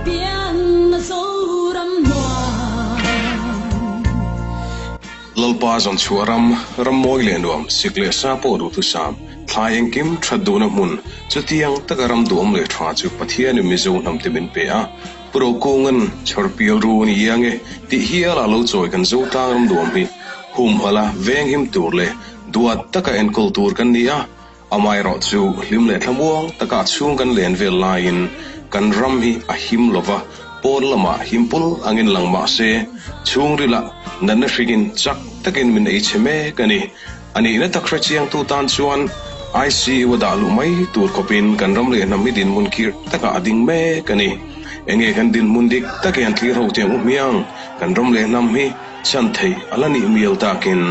pianna Zoram nuam. Lalpa zawn chhuah ram, ram mawi leh nuam, sik leh sa pawh duhthusam, thlai engkim that duhna hmun, chutiang taka ram duhawm leh tha chu Pathianin Mizo hnamte min pe a. Pu Rokunga'n chhawr pial ru ni iang e tih hiala lo chawi kan Zotlang ram duhawm hi humhalh a, venghim tur leh duat taka enkawl tur kan ni a. Amaherawh chu hlim leh thlamuang taka a chhung kan len vel laiin kan ram hi a him lo va, pawn lamah himpul angin lang mah se, chhungrilah natna hringin chak takin min ei chhe mek a ni. A nihna tak hre chiangtu tan chuan ICU a dah luh mai tur khawpin kan ram leh hnam hi dinhmun khirh takah a ding mek a ni. Enge kan dinhmun dik tak hian thlir ho tiang u hmiang, kan ram leh hnam hi Chhan theih a la nih mial takin.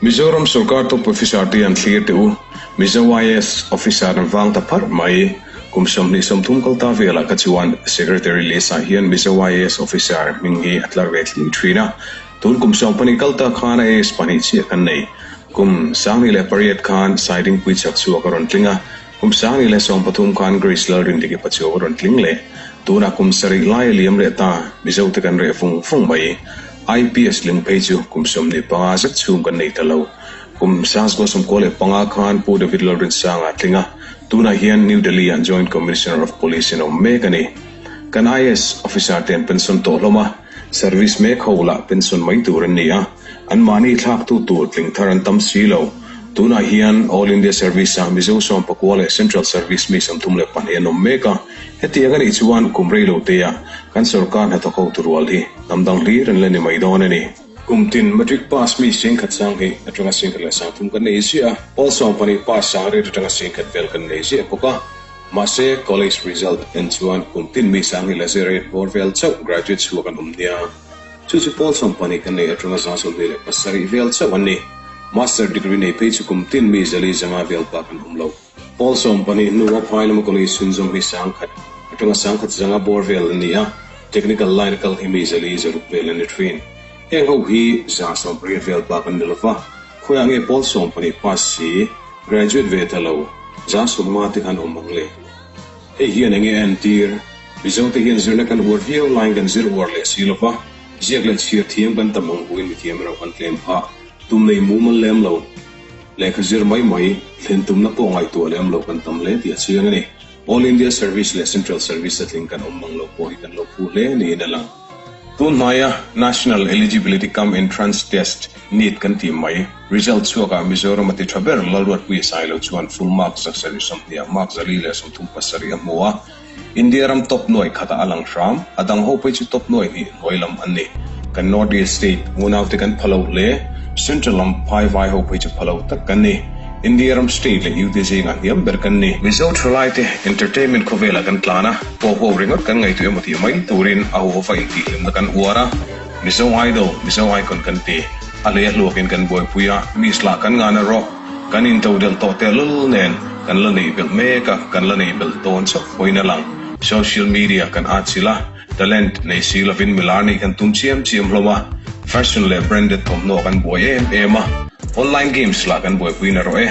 Mizoram sorkar top officer te an thlir teh u. Mizo IAS officer an vang ta pharh mai. Kum 20 30 kal ta velah kha chuan Secretary list ah hian Mizo IAS officer hming hi a tlar ve thlir thin a. Tun kum 12 kal ta khan IAS pahnih chiah kan nei. Kum 2008 khan Saidingpui chak chhuak a rawn tling a. Kum 2013 khan Grace Lalrindiki Pachuau a rawn tling leh. Tunah kum sarih lai a liam leh ta, Mizo te kan reh vung vung mai. IPS ling phei chu kum 25 zet chhung kan nei ta lo. Kum 1995 khan Pu David Lalrinsanga a tling a, tunah hian New Delhi ah Joint Commissioner of Police in a awm mek a ni. Kan IAS officer te an pension tawh hlawm a, service mek ho lah pension mai tur an ni a, anmahni thlaktu tur tling thar an tam si lo. Tunah hian All India Service ah Mizo 19 leh Central Service mi 32 an awm mek a, hetiang a nih chuan kum rei lo te ah kan sorkar hnathawk hotu rual hi hnam dang hlir an la ni mai dawn a ni. Kum tin Matric pass mi 10,000 sang hi atanga 10,300 kan nei ziah a, pawl 12 pass sang rate atanga 10,000 vel kan nei ziah bawk a. Mahse, college result en chuan kum tin mi sang hi la zir rate bawr vel chauh graduate chhuak an awm nia. Chu chu pawl 12 kan nei atanga 27 vel chauh an ni. Master degree nei phei chu kum tin mi 405 vel bak an awm lo. Pawl 12 hnua phai lama college chhunzawm hi 10,000 atanga 10,500 bawr vel an ni a, technical line a kal hi mi 400 vel an ni thin. Heng ho hi 80% vel bak an ni lova, khawiah nge pawl 12 pass si, graduate ve ta lo, 50% te khan awm ang le? Hei hian enge a entir? Mizo te hian zirna kan uar viau laiin kan zir uar leh si lova, ziak leh chhiar thiam kan tam ang huin mithiam erawh kan tlem phah. Tum nei mumal lem lo. Lehkha zir mai mai, thlen tumna pawh ngaihtuah lem lo kan tam hle tih a chiang a ni. All India Service leh Central Service a tling kan awm mang lo pawh hi kan lo phu hle niin a lang. Tun hnaia National Eligibility Cum Entrance Test, NEET kan tih mai, result chhuakah Mizoram a ti tha ber Lalruatpuia Sailo chuan full mark 720 ah mark 437 a hmu a, India ram top nuai khatah a lang hram, a dang ho phei chu top nuai hnih hnuai lam an ni. Kan North East state unaute kan pha lo hle, Central lam phai vai ho phei chu pha lo tak kan ni. India ram state leh UT zingah hniam ber kan ni. Mizo thalaite entertainment khawvelah kan tlan a, pawh ho ringawt kan ngaihtuah emaw tih mai turin a huho va intihhlimna kan uar a, Mizo Idol, Mizo Icon kan ti. A hlei a hluakin kan buaipui a, miss lah kan ngana rawh. Kan intodelh tawh tehlul nen kan la neih belh mek a, kan la neih belh dawn chauh pawhin a lang. Social media kan atchilh a, talent nei si lovin milar nih kan tum chiam chiam hlawm a, fashion leh branded thawmhnaw kan buai em em a, online games lah kan buaipui na rawh e.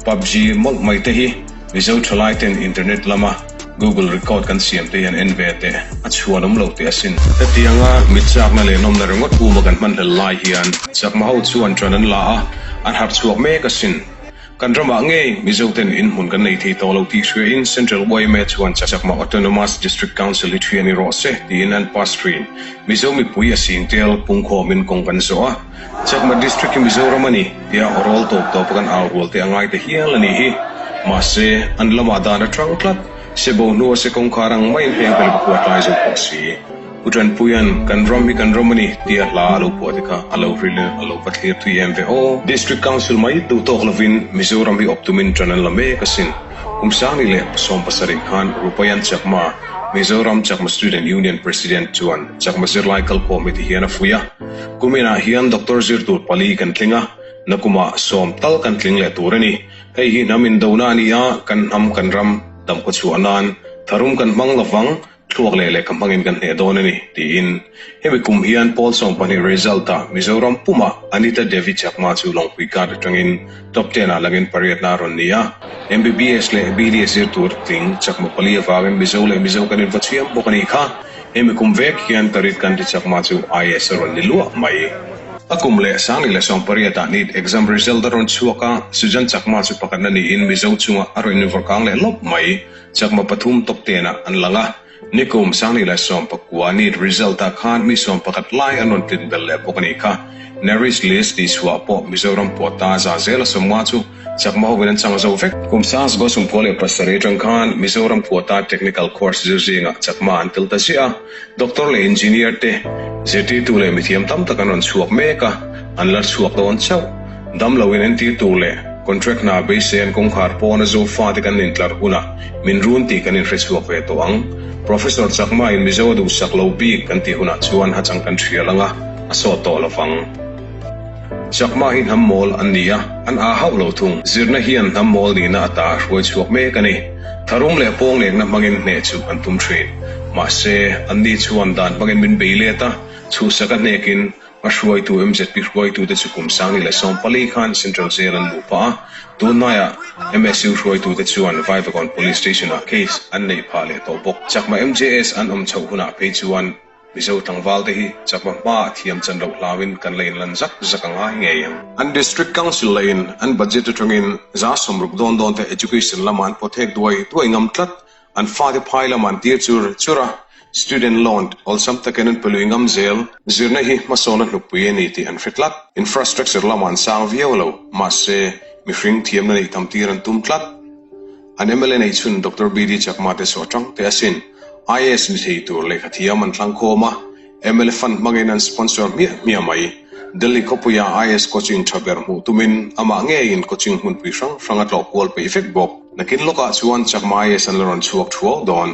PUBG mawlh mai te hi Mizo thalai ten internet lama Google record kan siam te hian en ve teh a chhuan awm lo teh asin. Hetianga mit chakna leh nawmna ringawt uma kan hman hlel lai hian chakma ho chuan ṭan an la a, an harh chhuak mek asin. Kan ramah ngei Mizo ten inhmun kan nei thei tawh lo tih hriain Central yma chuan Chakma Autonomous District Council hi ṭhian i rawh se tiin an pass ṭhin. Mizo mipui a sing tel pungkhawmin kawng kan zawh a, Chakma District hi Mizoram a ni tia awrawl tawp tawp a kan au rual te a ngai ta hial a nih hi. Mahse, an lamah dan a ṭang tlat. Sebo hnua se kawngkhar ang maiin heng pel ka phuah tlai zo pawh si. Pu Tanpuia'n kan ram hi kan ram a ni tia hla a lo phuah te kha a lo hril in a lo va thlir thui em ve aw. District Council mai duh tawk lovin Mizoram hi awp tumin ṭan an la mek asin. Kum 2017 khan Rupayan Chakma, Mizoram Chakma Student Union President chuan Chakma zirlai kalkhawm hi ti hian a fuih a. Kuminah hian Doctor zir tur pali kan tling a. Nakumah sawm tal kan tling leh tur a ni. Hei hi hnam indona a ni a, kan hnam kan ram dam khaw chhuah nan tharum kan hmang lovang, thluak leh lehkha hmangin kan hneh dawn a ni, tiin. Hemi kum hian pawl 12 result-ah Mizoram pumah Anita Devi Chakma chu Lawngpui Ghat atangin top ten ah langin pariatna a rawn ni a. MBBS leh BDS zir tur tling Chakma pali avangin Mizo leh Mizo kan inva chhiam bawk a nih kha. Hemi kum vek hian Tarit Kanti Chakma chu IAS a rawn ni luah mai. A kum leh Sangli leh 18 ah NEET exam result a rawn chhuak a, Sujan Chakma chu pakhatna niin Mizo chungah a rawn invawrkang leh lawp mai. Chakma pathum top ten ah an lang a, nikum Sangli leh 19 NEET result ah khan mi 11 lai an rawn tlin belh leh bawk a nih kha. Merit list tih chhuah pawh Mizoram pawta za zela 50 chu Chakma hovin an chang zo vek. Kum 1997 atang khan Mizoram quota technical course zir zingah Chakma an tel ta ziah a, doctor leh engineer te, zirtirtu leh mithiam tam tak an rawn chhuak mek a, an la chhuak dawn chauh. Dam loin entir tur leh contract hna beisei an kawngkhar pawna zo fate kan intlar hunah min run tih kan inhre chhuak ve tawh ang. Professor Chakma in Mizo a duhsak lo bik kan tih hunah chuan hachang kan hrial ang a, a sawt tawh lovang. Chakma hi hnam mawl an ni a, an aa hauh lo thung. Zirna hian hnam mawl nihna ata a hruai chhuak mek a ni. Tharum leh pawnglekna hmangin hneh chu an tum thin. Mahse, anni chuan dan hmangin min bei let a, chhuhsak a hnekin a hruaitu MZP hruaitute chu kum 2014 khan Central Jail an luh phah a, tunhnaiah MSU hruaitute chuan Vaivakawn Police Station-ah case an neih phah leh tawh bawk. Chakma MJS an awm chhoh hunah phei chuan Mizo tlangval te hi chakma hma a thiam chan loh hlauin kan la inlan zak zak a ngai ngei ang. An District Council la in an budget atangin 60% dawn dawn te education lama an pawthek duai duai ngam tlat, an fate phai lama an tir chur chur a, student loan awlsam takin an pe lui ngam zel. Zirna hi hmasawn a hnukpui a ni tih an hre tlat. Infrastructure lama an sang viau lo, mahse mihring thiamna neih tam tir an tum tlat. An mla nei chhun Doctor BD Chakma te chu a tang teh asin. IAS ni thei tur lehkha thiam an thlang khawm a, mla fund hmangin an sponsor hmiah hmiah mai. Delhi khawpuia IAS coaching tha ber hmuh tumin amah ngeiin coaching hmunpui hrang hrang a tlawh kual peih vek bawk. Nakin lawkah chuan Chakma IAS an la rawn chhuak thuau dawn.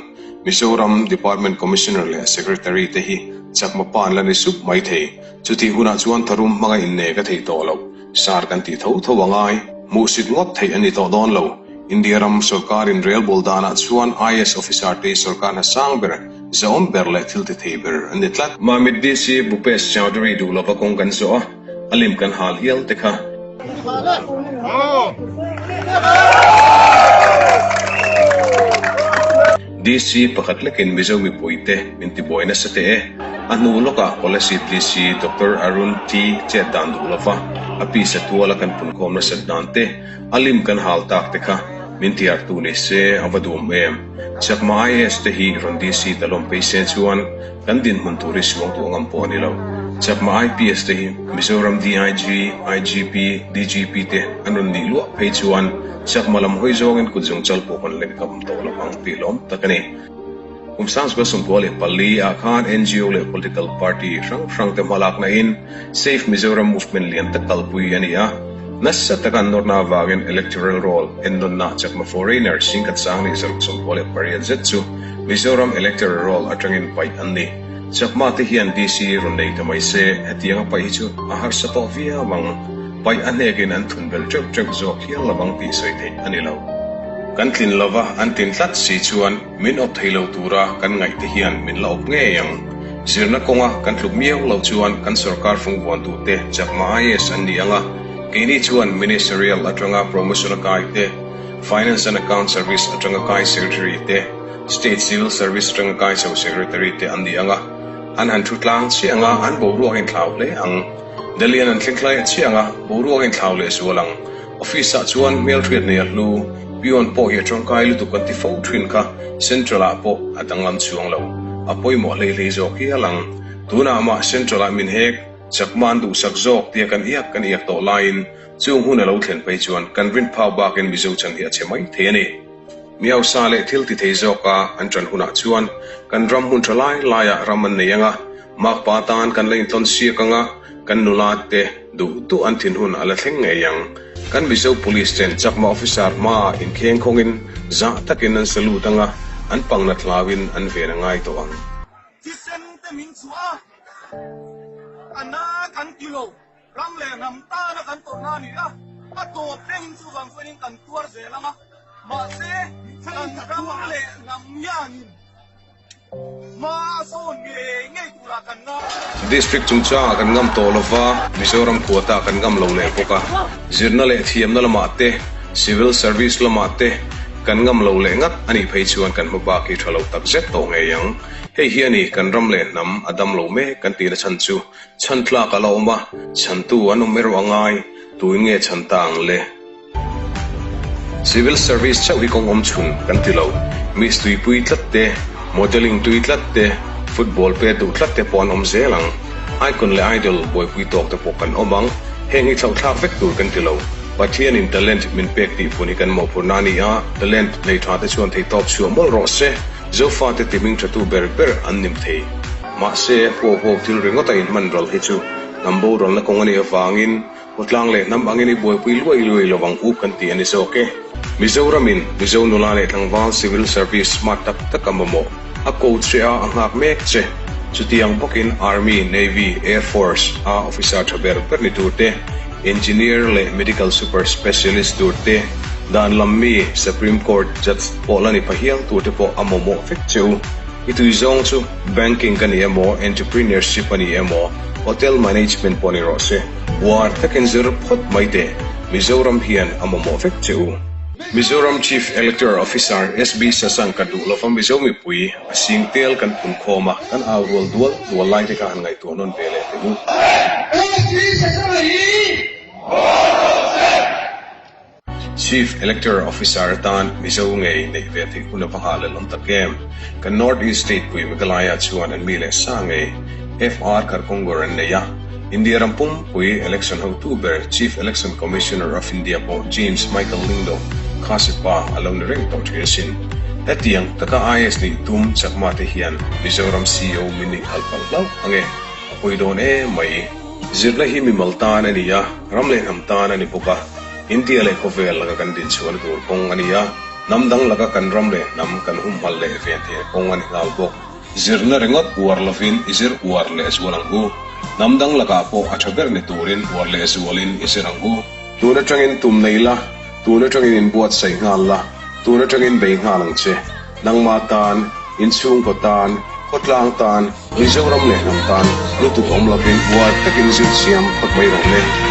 Mizoram Department Commissioner leh Secretary te hi Chakma pa an la ni sup mai thei. Chutih hunah chuan tharum hmanga innek a theih tawh loh. Sar kan tih tho tho a ngai. Hmuhsit ngawt theih a ni tawh dawn lo. India ram sorkarin rel bul danah chuan IAS officer te hi sorkar hna sang ber, zahawm ber leh thil ti thei ber an ni tlat. Mamit DC Bhupesh Chaudhary duh lova kawng kan zawh a, a lim kan hal hial te kha. DC pakhat lekin Mizo mipuite min tibuai nasa teh e. A hnu lawkah Kolasib DC Doctor Arun T chet dan duh lova a pisa tuala kan punkhawm nasat dan te, a lim kan hal tak te kha min tiartu ni se a va duhawm em. Chakma IAS te hi rawn DC ta lawm phei se chuan kan dinhmun tur hi suang duh ngam pawh a ni lo. Chakma IPS te hi Mizoram DIG, IGP, DGP te an rawn nih luah phei chuan Chakma lam hawi zawngin kut zung chal pawh kan lek ngam tawh lo ang tih lawm tak a ni. Kum 1994 ah khan NGO leh political party hrang hrang te hmalakna in Save Mizoram Movement lian tak kalpui a ni a. Nasa taka an nawrna avangin electoral roll ennawnna Chakma foreigner singkhat sang leh 68 zet chu Mizoram electoral roll atangin paih an ni. Chakma te hian DC rawn nei ta mai se hetianga paih hi chu a harsa tawh viau ang. Paih a hnekin an thun belh teuh teuh zawk hial lovang tih sawi theih a ni lo. Kan tlin lova an tlin tlat si chuan min awp thei lo tura kan ngaih te hian min la awp ngei ang. Zirna kawnga kan tluk miau loh chuan kan sorkar fungvuantute Chakma IAS an ni ang a, keini chuan Ministerial atanga promotion a kai te, Finance and Account Service atanga kai Secretary te, State Civil Service atanga kai chho Secretary te an ni ang a, an han thu tlang chiah ang a, an boruak a inthlau hle ang. Delhi an an thleng thlai a chiah ang a, boruak a inthlau leh zual ang. Office ah chuan hmelhriat nei a hlu, peon pawh hi a tangkai lutuk kan ti fo thin kha Central ah pawh a danglam chuang lo. A pawimawh hlei hlei zawk hial ang. Tunah mah Central ah min hek, chakma an duhsak zawk tia kan iak kan iak tawh laiin chung hun a lo thlen phei chuan kan rin phau bakin Mizo chan hi a chhe mai thei a ni. Miausa leh thil ti thei zawka an ṭan hunah chuan kan ram hmun ṭha lai laiah ram an nei ang a, makpa tan kan la intlawn siak ang a, kan nula te duh duh an thin hun a la thleng ngei ang. Kan Mizo Police ten Chakma officer hmaah inkheng khawngin zah takin an salute ang a, an pangna thlauin an ven a ngai tawh ang. Thisen te min chhuah a, a na kan ti lo. Ram leh hnam tana kan tawrhna a ni a, a tawp thlengin chuvang chuanin kan tuar zel ang a, mahse kan ram leh hnam hianin hma a sawn ngei ngei turah kan ngai. District chungchangah kan ngam tawh lova, Mizoram quota kan ngam lo leh bawk a, zirna leh thiamna lamah te, civil service lamah te kan ngam lo leh ngat a nih phei chuan kan hmabak hi tha lo tak zet tawh ngei ang. Hei hi a ni kan ram leh hnam a dam lo mek kan tihna chhan chu. Chhan tlak a la awm a, chhantu an awm erawh a ngai, tuin nge chhan ta ang le? Civil service chauh hi kawng awm chhun kan ti lo, Miss tuipui tlat te, modelling tui tlat te, football pet duh tlat te pawh an awm zel ang. Icon leh idol buaipui tawk te pawh kan awm ang, heng hi thlauhthlak vek tur kan ti lo. Pathianin talent min pek tih phun hi kan mawhphurhna a ni a, talent nei tha te chuan theihtawp chhuah mawlh rawh se, Zofate ti hming thatu ber ber an nim thei. Mahse, huau huau thil ringawt a inhman ral hi chu hnam boralna kawng a nih avangin khawtlang leh hnam angin i buaipui luai luai lo ang u kan ti a ni zawk e. Mizoramin Mizo nula leh tlangval civil service smart tak tak a mamawh a ko che a, a nghak mek che. Chutiang bawkin Army, Navy, Air Force a officer tha ber ber ni tur te, Engineer leh Medical super specialist tur te, dan lam mi Supreme Court judge pawh la ni pha hial tur te pawh a mamawh vek che u. I tui zawng chu banking ka ni emaw, entrepreneurship a ni emaw, hotel management pawh ni rawh se, uar takin zir phawt mai teh, Mizoram hian a mamawh vek che u. Mizoram Chief Electoral Officer SB Sasank ka duh lova Mizo mipui a sing tel kan phun khawm a, kan au rual dual dual lai te kha han ngaihtuah nawn ve leh teh u. SB Sasank hi haw rawh se! Chief Electoral Officer atan Mizo ngei neih ve theih hun a va nghah lel awm tak em? Kan North East State pui Meghalaya chuan an mi leh sa ngei FR Kharkongor an nei a. India ram pumpui election hotu ber Chief Election Commissioner of India pawh James Michael Lyngdoh Khasi pa a lo ni reng tawh thin asin. Hetiang taka IAS nih tum Chakma te hian Mizoram CEO min nih khalh palh hlauh ange, a pawi dawn em mai. Zirna hi mimal tan a ni a, ram leh hnam tan a ni bawk a. India leh khawvel laka kan dinchhuahna tur kawng a ni a, hnam dang laka kan ram leh hnam kan humhalh leh ven theihna kawng a ni nghal bawk. Zirna ringawt uar lovin i zir uar leh zual ang u. Hnam dang lakah pawh a tha ber ni turin uar leh zualin i zir ang u. Tun atangin tum nei la, tun atangin inbuatsaih nghal la, tun atangin bei nghal ang che. Nangmah tan, inchhungkaw tan, khawtlang tan, Mizoram leh hnam tan lutuk awm lovin uar takin zir chiam phawt mai rawh le.